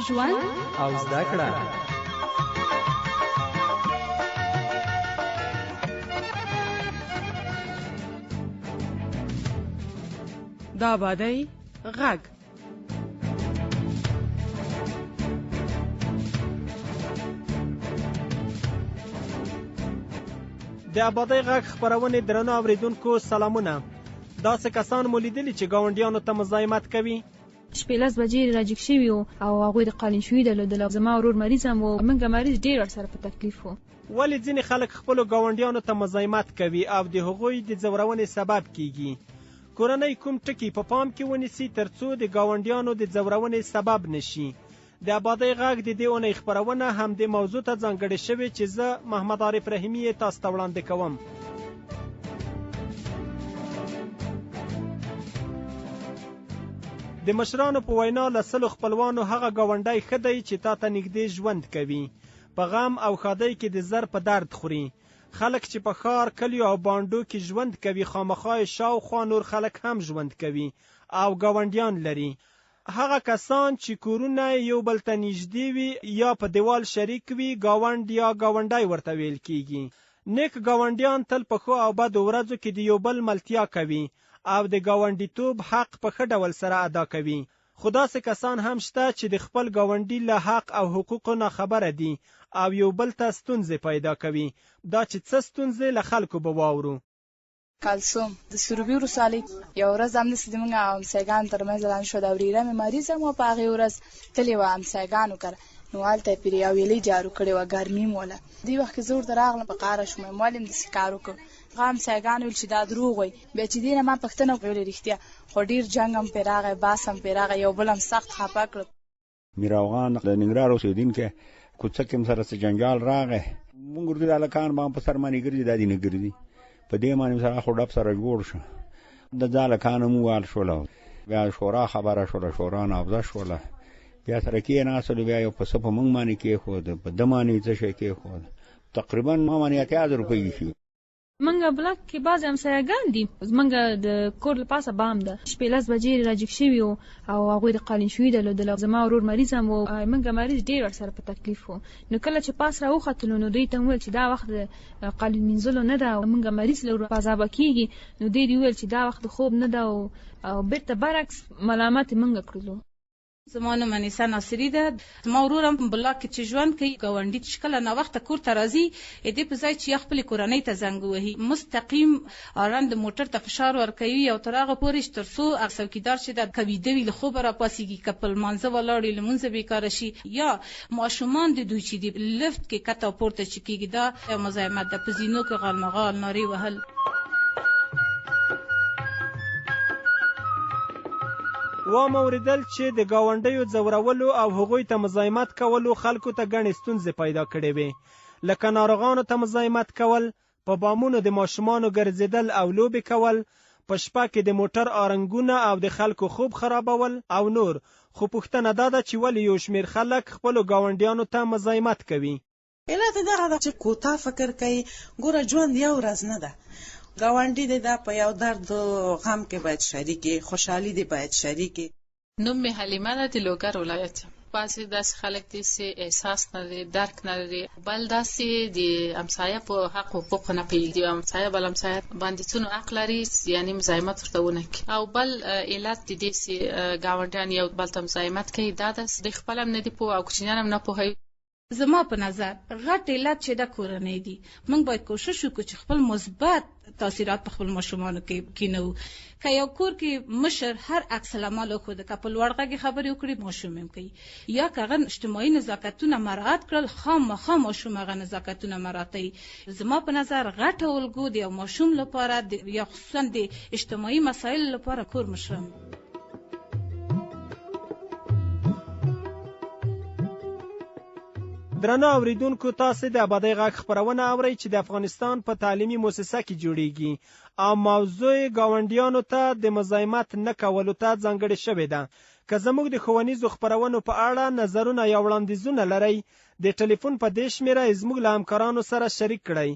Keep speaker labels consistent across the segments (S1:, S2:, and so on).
S1: ژوند
S2: او زده کړه.
S1: د آبادۍ غږ.
S2: د آبادۍ غږ خپرونې درنو اوریدونکو سلامونه. داسې کسان مو لیدلي چې ګاونډیانو ته مزاحمت کوي؟
S3: شپې 10 بجې راجګ شوي وو او هغوی د قالین شوي درلودله. زما ورور مریض هم و، موږ مریض ډېر ورسره په تکلیف وو.
S2: ولې ځینې خلک خپلو ګاونډیانو ته مزاحمت کوي او د هغوی د ځورونې سبب کیږي؟ کورنۍ کوم ټکي په پام کې ونیسي ترڅو د ګاونډیانو د ځورونې سبب نشي؟ د آبادۍ غږ د دې اونۍ خپرونه همدې موضوع ته ځانګړې شوې چې زه محمد عارف رحیمي یې تاسو ته وړاندې کوم. د مشرانو په وینا له 100 خپلوانو هغه ګاونډی ښه دی چې تا ته نږدې ژوند کوي، په غم او ښادۍ کې د زر په درد خوري. خلک چې په ښار، کلیو او بانډو کې ژوند کوي خامخا یې شاوخوا نور خلک هم ژوند کوي او ګاونډیان لري. هغه کسان چې کورونه یې یو بل ته نږدې وي یا په دیوال شریک وي ګاونډ یا ګاونډی ورته ویل کیږي. نیک ګاونډیان تل په ښو او بدو ورځو کې د یو بل ملتیا کوي او د ګاونډیتوب حق په ښه ډول سره ادا کوي. خو داسې کسان هم شته چې د خپل ګاونډي له حق او حقوقو ناخبره دي او یو بل ته ستونزې پیدا کوي. دا چې څه ستونزې له خلکو به واورو.
S4: کلثوم د سروبي ولسوالۍ. یوه ورځ همداسې د موږ او همسایګانو ترمنځ لانجه شوه. دا ورېره مې مریضه وه، په هغې ورځ تللې وه همسایګانو کره، نو هلته یې پرې یو ویلۍ جارو کړې وه، ګرمي مو وله. دې وخت کې زه ورته راغلم، په قاره شوم، وایم ولې مې داسې کار وکړ؟ هغه همسایګانو ویل چې دا دروغ وایي. بیا چې دې نه ما پوښتنه وکړه، ویل رښتیا، خو ډېر جنګ هم پرې راغی، باس هم پرې راغی، یو بل هم سخت خفه کړل.
S5: میر افغان د ننګرهار اوسېدونکی، کوڅه کې هم سره څه جنجال راغی. موږ ورته د هلکان به هم په سر باندې ګرځي، دا دې نه ګرځي، په دې باندې سره خو ډب سره جوړ شو. د دا هلکان هم ووهل شول، بیا شورا خبره شوله، شورا نابزه شوله، بیا سره کېناستلو، بیا یو پسه په موږ باندې کېښود، په ده باندې څه شی کېښود، تقریبا ما باندې 80,000 روپۍ ایښي.
S3: منګه بلاک کې بعضې همسایهګان دي، زمونږ د کور له پاسه بام ده. شپې 10 بجې راجګ شوي وو او هغوی د قالین شوي درلودله. زما ورور مریض هم و، منګه مریض ډېر ورسره په تکلیف وو. نو کله چې پاس راوختلو نو دوی ته وویل چې دا وخت د قالین مینځلو نه ده او منګه مریض له په عذابه کېږي. نو دوی وویل چې دا وخت د خوب نه ده او بېرته برعکس ملامت یې منګه کړلو.
S6: زما نوم انیسه ناصري ده. زما ورور هم په بلاک کې چې ژوند کوي، ګاونډي چې کله ناوخته کور ته راځي، د دې په ځای چې یا خپلې کورنۍ ته زنګ ووهي، مستقیم هارن د موټر ته فشار ورکوي او تر هغه پورې چې تر څو هغه څوکیدار چې ده که ویده وي له خوبه راپاڅېږي، که په لمانځه ولاړ وي له لمونځه بېکاره شي، یا ماشومان د دوی چې دي لفت کې کښته او پورته چې کېږي، دا یو مزاحمت ده، په زینو کې غالمغال، نارې وهل.
S2: وام اوریدل چې د ګاونډیو ځورولو او هغوی ته مزاحمت کولو خلکو ته ګڼې ستونزې پیدا کړې وې، لکه ناروغانو ته مزاحمت کول، په بامونو د ماشومانو ګرځېدل او لوبې کول، په شپه کې د موټر آرنګونه او د خلکو خوب خرابول او نور. خو پوښتنه دا ده چې ولې یو شمېر خلک خپلو ګاونډیانو ته مزاحمت کوي؟
S7: علت یې دغه ده چې کوتاه فکر کوي، ګوره ژوند یو ورځ نه ده، ګاونډي دې ده په یو درد غم کې باید شریک یې، خوشحالي دې باید شریک یې.
S8: نوم مې حلیمه ده، د لوګر ولایت یم. بعضې داسې خلک دي چې احساس نه لري، درک نه لري، بل داسې د همسایه په حق حقوقو نه پوهېږي، یو همسایه بل همسایه باندې څونو حق لري یعنې مزاحمت ورته ونه کړي. او بل علت د دې چې ګاونډیان یو بل ته مزاحمت کوي دا ده چې دوی خپله هم نه دي پوه او کوچنیان هم نه پوهوي.
S6: زما په نظر غټ علت چې دا کورنۍ دي، موږ باید کوشش وکړو چې خپل مثبت تاثیرات په خپل ماشومانو کې کینوو. که یو کور کې مشر هر عکس العمل وښود، که په لوړ غږ خبرې وکړي ماشوم هم کوي، یا که هغه اجتماعي نزاکتونه مراعات کړل خامخا ماشوم هغه نزاکتونه مراعاتوي. زما په نظر غټه الګو د یو ماشوم لپاره یا خصوصا د اجتماعي مسایلو لپاره کور مشران.
S2: درنو اوریدونکو، تاسو د آبادۍ غږ خپرونه اورئ چې د افغانستان په تعلیمي موسسه کې جوړیږي او موضوع یې ګاونډیانو ته د مزاحمت نه کولو ته ځانګړې شوې ده. که زموږ د ښوونیزو خپرونو په اړه نظرونه یا وړاندیزونه لرئ، د ټلیفون په دې شمېره یې زموږ له همکارانو سره شریک کړئ: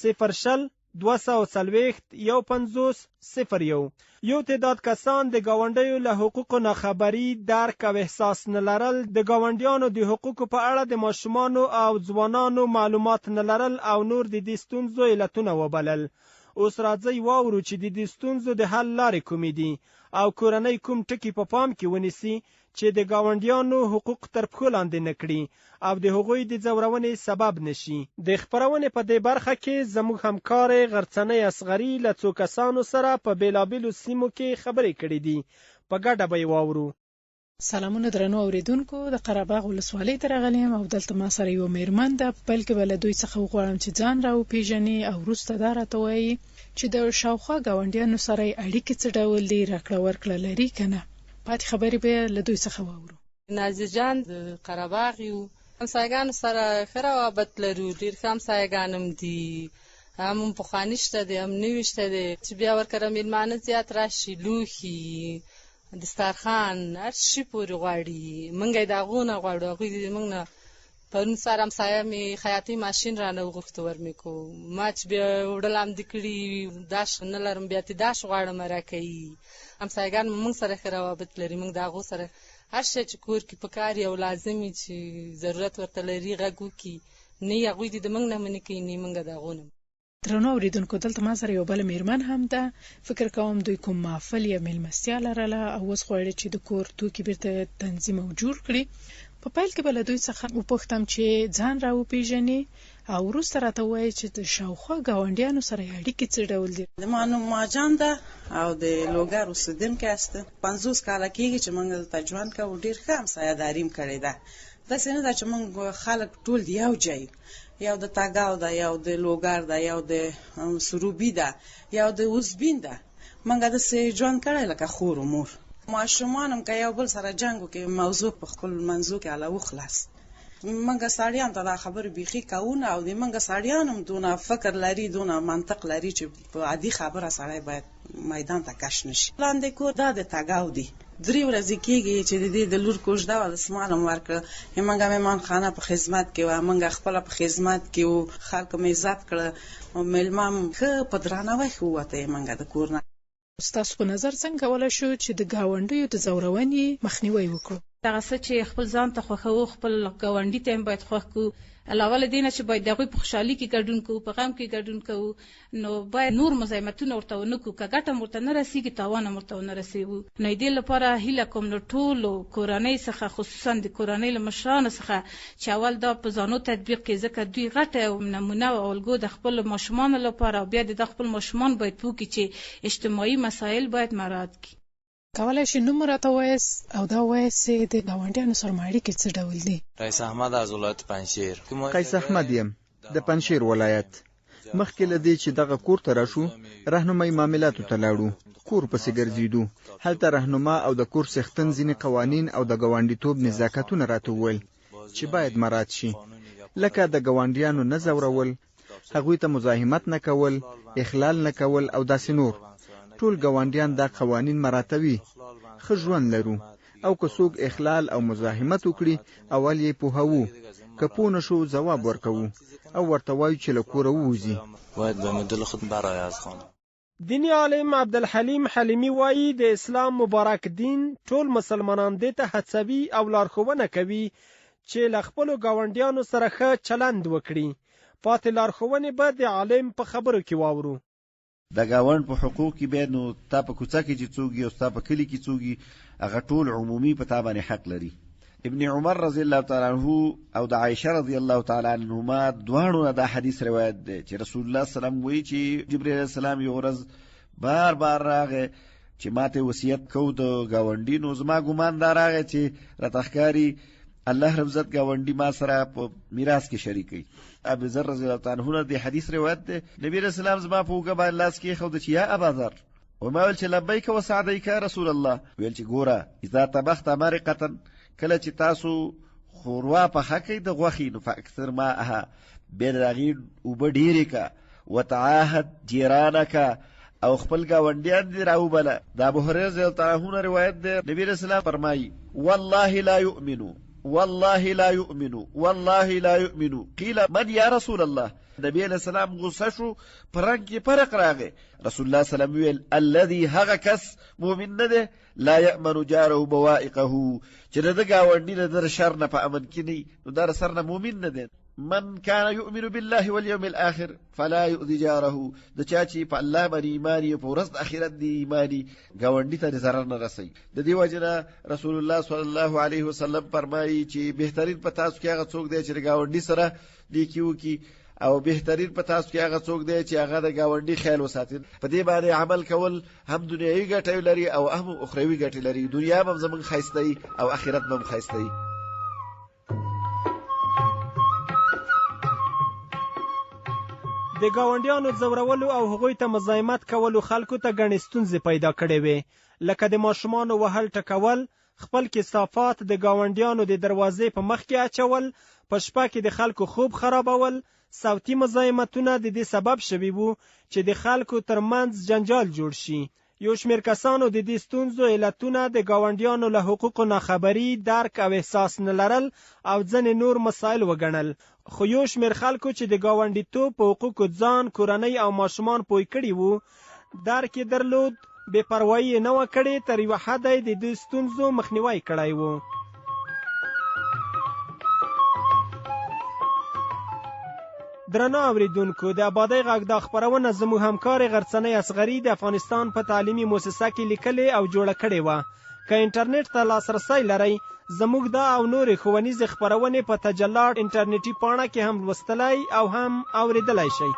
S2: 0 20 240 51 01. یو تعداد کسان د ګاونډیو له حقوقو ناخبري، درک او احساس نه لرل، د ګاونډیانو د حقوقو په اړه د ماشومانو او ځوانانو معلومات نه لرل او نور د دې ستونزو علتونه وبلل. اوس راځئ واورو چې د دې ستونزو د حل لارې کومې دي او کورنۍ کوم ټکي په پام کې ونیسي چې د ګاونډیانو حقوق تر پښو لاندې نه کړي او د هغوی د ځورونې سبب نه شي. د خپرونې په دې برخه کې زموږ همکارې غرڅنۍ اصغري له څو کسانو سره په بېلابېلو سیمو کې خبرې کړې دي، په ګډه به یې واورو.
S9: سلامونه درنو اوریدونکو، د قرهباغ ولسوالۍ ته راغلی یم او دلته ما سره یوه میرمن ده. په پیل کې به له دوی څخه وغواړم چې ځان را وپیژني او وروسته دا راته ووایي چې د شاوخوا ګاونډیانو سره یې اړیکې څه ډول دي، راکړه ورکړه لري که نه؟ پاتې خبرې به له دوی څخه واورو.
S10: نازي جان د قرهباغ یو، همسایګانو سره ښه روابط لرو، ډېر ښه همسایګان هم دي، هم پخواني شته دي هم نوي شته دي، چې بیا ورکره میلمانه زیات راشي، لوښي، دسترخوان، هر شي پورې غواړي، موږ یې د هغو نه غواړو، هغوی دې موږ نه. پرون سهار همسایه مې خیاطۍ ماشین رانه وغوښت، ور مې کو، ما چې بیا وړل هم دې کړي، داش نه لرم، بیا ترې داش غواړم راکوي. همسایګان موږ سره ښه روابط لري، موږ د هغو سره هر شی چې کور کې پکار او لازم وي چې ضرورت ورته لري غږ وکړي، نه یې هغوی دې د موږ نه منې کوي، نه یې موږ د هغو نه.
S9: درنو اوریدونکو، دلته ما سره یوه بله میرمن هم ده، فکر کوم دوی کوم محفل یا میلمستیا لرله او اوس غواړي چې د کور توکي بیرته تنظیم او جوړ کړي. په پیل کې به له دوی څخه وپوښتم چې ځان را وپیژني او وروسته راته ووایي چې د شاوخوا ګاونډیانو سره یې اړیکې څه ډول دي.
S7: زما نوم ماجان ده او د لوګر اوسیدونکی هستم. 50 کاله کیږي چې موږ دلته ژوند کوو، ډیر ښه همسایه داري مو کړې ده. داسې نه ده چې موږ خلک ټول یو ځای یو، یو د تګاو ده، یو د لوګر ده، یو د سروبي ده، یو د اوزبین ده. موږ داسې ژوند کړی لکه خور و مور. ماشومان هم که یو بل سره جنګ وکړي، موضوع په خپل منځو کې هله وخلاص. موږ سړیان ته دا خبرې بیخي کوو نه، او د موږ سړیان هم دونه فکر لري، دونه منطق لري چې په عادي خبره سړی باید میدان ته کش نه شي. لاندې کور دا د تګاو دي، درې ورځې کېږي چې د دې د لور کوژده وه، دستمال هم ورکړ. موږ مهمانخانه په خدمت کې وه، موږ خپله په خدمت کې وو، خلکو مې عزت کړه، مېلمه هم ښه په درناوی ښه ووته موږ د کور نه.
S9: ستاسو په نظر څنګه کولای شو چې د ګاونډیو د ځورونې مخنیوی وکړو؟
S6: دغه څه چې خپل ځان ته خوښوو، خپل ګاونډي ته هم باید خوښ کړو. علاوه له دې نه چې باید د هغوی په خوشحالي کې ګډون کوو، په غم کې ګډون کوو، نو باید نور مزاحمتونه ورته ونه کړو. که ګټه هم ورته نه رسیږي، تاوان هم ورته ونه رسوو. نو دې لپاره هیله کوم له ټولو کورنۍ څخه، خصوصا د کورنۍ له مشرانو څخه چې اول دا په ځانو تطبیق کړي، ځکه دوی غټه نمونه او الګو د خپلو ماشومانو لپاره، او بیا د دا خپل ماشومان باید پوه کړي چې اجتماعي مسایل باید مراعات کړي.
S9: کولای شئ نوم مو راته ووایاست او دا ووایاست چې د ګاونډیانو سره مو اړیکې څه ډول دي؟
S11: قیس احمد از ولایت پنجشیر.
S12: قیس احمد یم، د پنجشیر ولایت. مخکې له دې چې دغه کور ته راشو، رهنمای معاملاتو ته لاړو، کور پسې ګرځېدو. هلته رهنما او د کور څښتن ځینې قوانین او د ګاونډیتوب نزاکتونه راته وویل چې باید مراعات شي، لکه د ګاونډیانو نه ځورول، هغوی ته مزاحمت نه کول، اخلال نه کول او داسې نور. ټول ګاونډیان دا قوانین مراعتوي. ښه ژوند لرو او که څوک اخلال او مزاحمت وکړي، اول یې پوهوو. که پوه نه شو، ځواب ورکوو او ورته وایو چې له کوره ووځي.
S11: باید به مدل خود برای از خانه.
S2: دیني عالم عبدالحلیم حلیمي وايي، د اسلام مبارک دین ټول مسلمانان دې ته هڅوي او لارښوونه کوي چې له خپلو ګاونډیانو سره ښه چلند وکړي. پاتې لارښوونې به د عالم په خبرو کې واورو.
S13: د ګاونډ په حقوق کې بیا نو تا په کوڅه کې چې څوک او ستا په کلي کې څوک هغه ټول عمومي په تا باندې حق لري. ابن عمر رضی الله تعالی عنہ او د عائشه رضی الله تعالی عنهما دواړو نه دا حدیث روایت دی چې رسول الله صلی الله علیه وسلم وایي چې جبرئیل علیه السلام یو ورځ بار بار راغی چې ماته وصیت کو د ګاونډي، نو زما ګمان دا راغی چې راته ښکاري الله رب عزت ګاونډي ما سره په میراث کې شریک کړي. ابي ذر رضی الله تعالی عنہ د حدیث روایت دی، نبی رسول الله زما په اوږه باندې لاس کېښود چې یا ابا ذر، وما ویل چې لبیک وسعدیک رسول الله، ویل چې ګوره اذا طبخت مرقه، کله چې تاسو خوروا پخه کوئ د غوښې نو فاکثر ماءها، بیا د هغې اوبه ډېرې که، وتعاهد جیرانک، او خپل ګاونډیان دې راوبله. د ابو هريره رضی الله تعالی عنه روایت دی، نبی رسول الله فرمایي والله لا یؤمن والله لا يؤمن والله لا يؤمن قيل من يا رسول الله نبی علیہ السلام غصه شو په رنګ کې فرق راغی رسول الله صلی الله علیه وسلم ویل الذي هغه کس مؤمن نه دی لا يأمن جاره بوائقه چې د ده ګاونډي د ده شر نه په امن کې نه نو دا سر نه مؤمن نه دی من كان يؤمن بالله واليوم الآخر فلا يؤذي جاره د چا چې په الله باندې ایمان یې په ورځ د آخرت دی ایمانی ګاونډي ته ضرر نه رسوي د دې وجې نه رسول الله صلی الله علیه وسلم فرمایي چې بهترین په تاسو کې هغه څوک دی چې د ګاونډي سره نیکي وکړي او بهترین په تاسو کې هغه څوک دی چې هغه د ګاونډي خیال وساتي په دې باندې عمل کول هم دنیوي ګټه لري او هم اخروي ګټه لري دنیا به هم زمونږ ښایسته وي او آخرت به هم ښایسته وي
S2: د ګاونډیانو ځورولو او هغوی ته مزاحمت کولو خلکو ته ګڼې ستونزې پیدا کړې وې لکه د ماشومانو وهل ټکول خپل کثافات د ګاونډیانو د دروازې په مخ کې اچول، په شپه کې د خلکو خوب خرابول، صوتي مزاحمتونه د دې سبب شوي وو چې د خلکو تر منځ جنجال جوړ شي. یو شمېر کسانو د دې ستونزو علتونه د ګاونډیانو له حقوقو ناخبري، درک او احساس نه لرل او ځنې نور مسایل وګڼل. خو یو شمېر خلکو چې د ګاونډیتوب په حقوقو ځان، کورنۍ او ماشومان پوه کړي وو، درک یې درلود، بې پروايي یې نه وه کړې، تر یوه حده یې د دې ستونزو مخنیوی کړی و. درنو اوریدونکو د ابادۍ غږ دا خپرونه زموږ همکارې غرڅنۍ اصغري د افغانستان په تعلیمي موسسه کې لیکلې او جوړه کړې وه. که انټرنیټ ته لاسرسی لرئ زموږ دا او نورې ښوونیزې خپرونې په تجلا انټرنیټي پاڼه کې هم لوستلی او هم اوریدلی شئ.